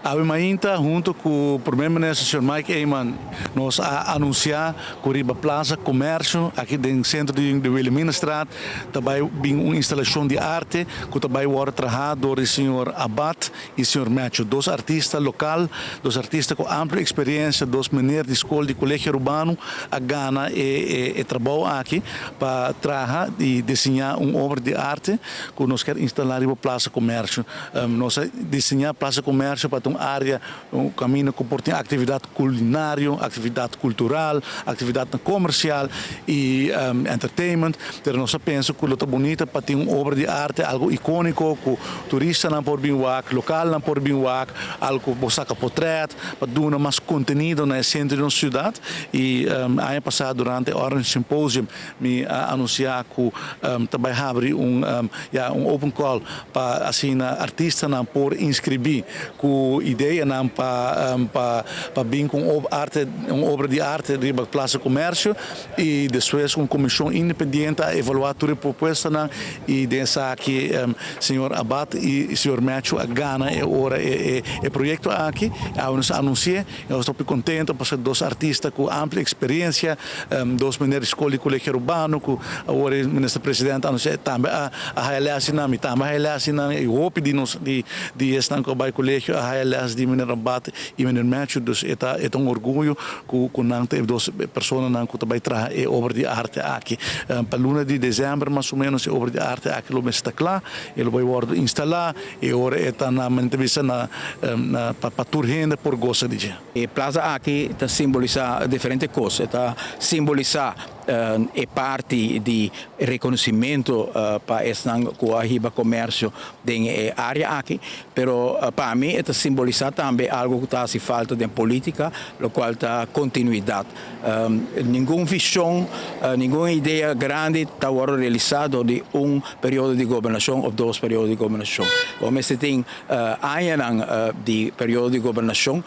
Awe mainta, hunto cu Prome Minister señor Mike Eman, nos a anuncia cu riba Plaza Comercio, aki den centro di Wilhelminastraat, ta bay bin un instalacion di arte cu ta bay wordo traha door di señor Abad y señor Matthew, dos artista local, dos artista cu amplio experiencia, dos meneer di scol di Colegio Arubano a gana e trabou aki pa traha y diseña un obra di arte cu nos kier instala riba Plaza Comercio. Nos a diseña Plaza Comercio pa un area, un caminda cu por tin actividad culinario, actividad cultural, actividad comercial y entertainment, pero nos a pensa cu lo ta bunita pa tin un obra di arte, algo iconico cu turistanan por bin wak, localnan por bin wak, algo cu bo saca portret, pa duna mas contenido na centro di nos ciudad. Y aña pasa durante Orange Symposium mi a anuncia cu ta bay habri ja, un open call pa asina artistanan por inscribi cu ideanan pa bin cu un obra di arte riba Plaza Comercio y despues un comision independiente a evalua tur e propuestanan y den esaki señor Abad y señor Matthew a gana e ora e proyecto aki. Nos a anuncia y nos ta contento pasobra dos artista cu amplia experiencia, dos meneer di scol di Colegio Arubano cu awor Minister Presidente a anuncia tambe a haya les na mi tambe a haya les na y hopi di nos di esnan cu bay colegio a haya les di meneer Abad y meneer Matthew. Dus e ta un orguyo cu nan ta dos personanan cu ta bay traha e obra di arte aki. Pa luna di december mas o menos e obra di arte aki lo mester ta cla, e lo bay wordo instala y ora e ta na mente bisa na pa tur hende por goza di dje. E plaza aki ta simbolisa diferente cos, ta simbolisa e parti di reconocimento pa esnan cu a hiba comercio den e area aki, pero pa mi ta simbolisa tambe algo cu ta haci falta den politica, locual ta continuidad. Ningun vision, ningun idea grandi ta realisa den un periodo di gobernacion of dos periodo di gobernacion. Bo tin aña di periodo di gobernacion.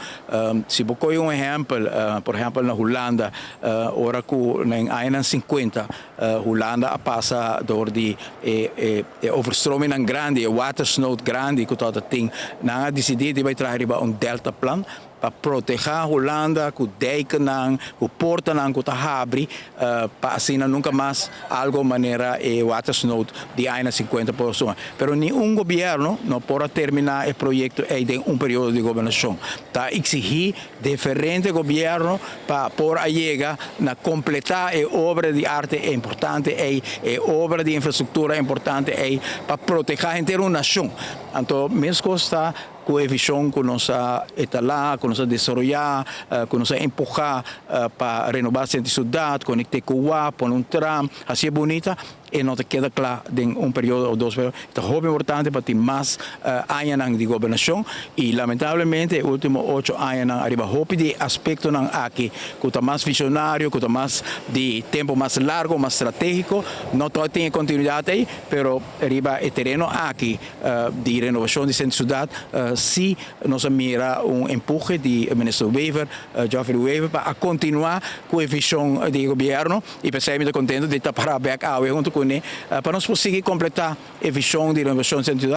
Si bo un ehempel, por ehempel na Hulanda, ora cu na aña 50, Hulanda a pasa door di e overstroming grandi, e watersnood grandi cu tabatin, nan a dicidi di bay traha un deltaplan pa proteha Hulanda cu dijknan, cu portanan cu ta habri, pa asina nunca mas algo manera e watersnood di aña 50 por suma. Pero ningun gobierno no por termina e proyecto den un periodo di gobernacion. Ta exigi diferente gobierno pa por yega na completa e obra di arte importante e obra di infrastructura importante pa proteha henter un nacion. Anto, mescos ta cu e vision cu nos a etala, cu nos a desaroya, cu nos a empuha pa renoba centro di ciudad, conecta cu awa, pone un tram, asina bunita, y no ta keda cla den un periodo of dos periodo. Ta hopi importante pa tin mas aña di gobernacion y lamentablemente ultimo 8 aña ariba hopi di aspectonan aki cu ta mas visionario, cu ta mas di tempo mas largo, mas strategico, no tin continuidad ey, pero riba e tereno aki di renobacion di centro ciudad, si nos a mira un empuhe di Minister Wever, Geoffrey Wever, pa continua cu e vision di gobierno y pesey mi ta contento di ta para back hunto cu ne, pa nos consigui completa e vision di renobacion di centro ciudad.